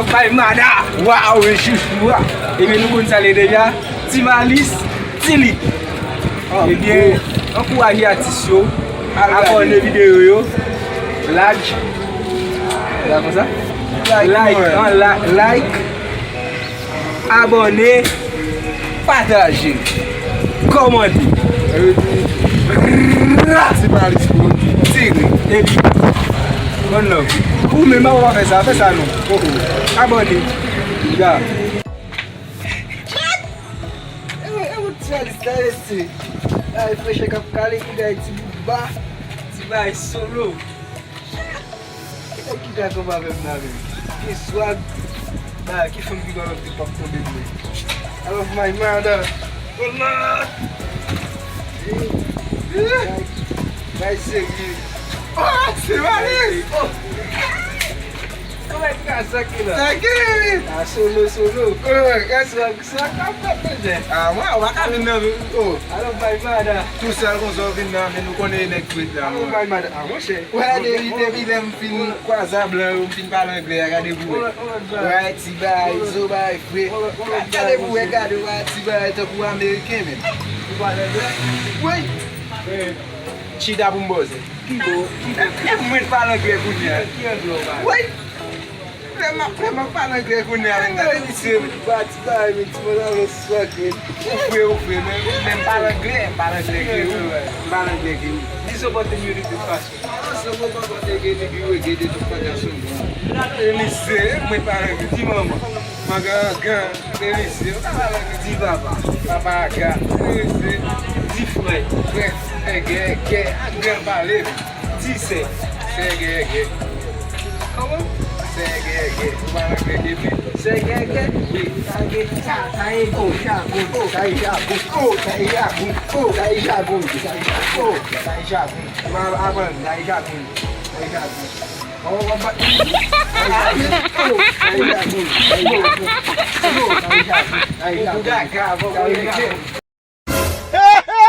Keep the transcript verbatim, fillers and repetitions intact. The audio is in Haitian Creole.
Bay mada. Waw, men chouchou a. Ebyen, nou konn sa l ye deja. Ti Malis, Ti Lit. Ebyen, ankouraje atis yo. Abòne videyo yo. Like. Like konsa? Like, like, an, la- like. Abòne. Pataje. Kòmante. Ti Malis pou tire. Epi, one love. Ou menm, pa fè sa, fè sa non. Oh, oh. Abòne. Ya. E, e, e, Ti Malis la rete. Ay, frechè k ap kale, kou gay ti bout ba. Ti bay solo. Ki gason pa menm nan menm? Ki swag? Ba, ki fanm ki pa menm ki p ap tonbe mwen? I love my mother. Oh Lord! Bay serye. Oh, se Malis! Oh! Kòman e ka sa ki la? Sa ki? A solo, solo. Oh, gason. Sa k ap fèt, medjè? Ah, mwen, w pa ka vin nan, oh. Alò, bay mada. Tou sèl konsa w vin nan, men nou konnen e nèg fret la, mwen. Bay mada. Ah, monchè. Wè, depi, depi lè m fin kwaze a blan yo, m fin pale anglè a, gade pou wè. Wè, ti bay, zo bay, fre. Gade pou wè, gade wè, ti bay, tankou ameriken, menm. Ou pale anglè? Wi. Chita pou m bòze. Ki bo, ki bo. E, e mwen pale anglè kounye a. Ki anglè w pale? Wi. Lè m ap, lè m ap pale anglè kounye a, men gade misye. Ba ti bagay, men ti mwen la, men swag, men. Ou fre, ou fre, men, men m pale anglè, m pale anglè ke ou. M pale anglè ke ou. Di sou pote m yo de tout fason. An se mwen pa pote ke depi reggae de tout fason. E misye, mwen pale anglè, di manman. Mangan, angan, men misye, m pa pale anglè, di papa. Papa, aga, men misye, di frè. Frè, ègè, ègè, angan pale. Di sè. Sè gègè. Kòman? Sè gègè. Ou pa nan gègè pi. Sè gègè? Wi. Sa e, sa, sa e, oh, jagon, oh, sa e jagon, oh, sa e jagon, oh, sa e jagon, oh, sa e jagon, oh, sa e jagon. Ou pa aprann, sa e jagon, sa e jagon. Oh, w ap bat. Oh, sa e jagon, oh, sa e jagon, oh, sa e jagon, sa e jagon. Hey, hey!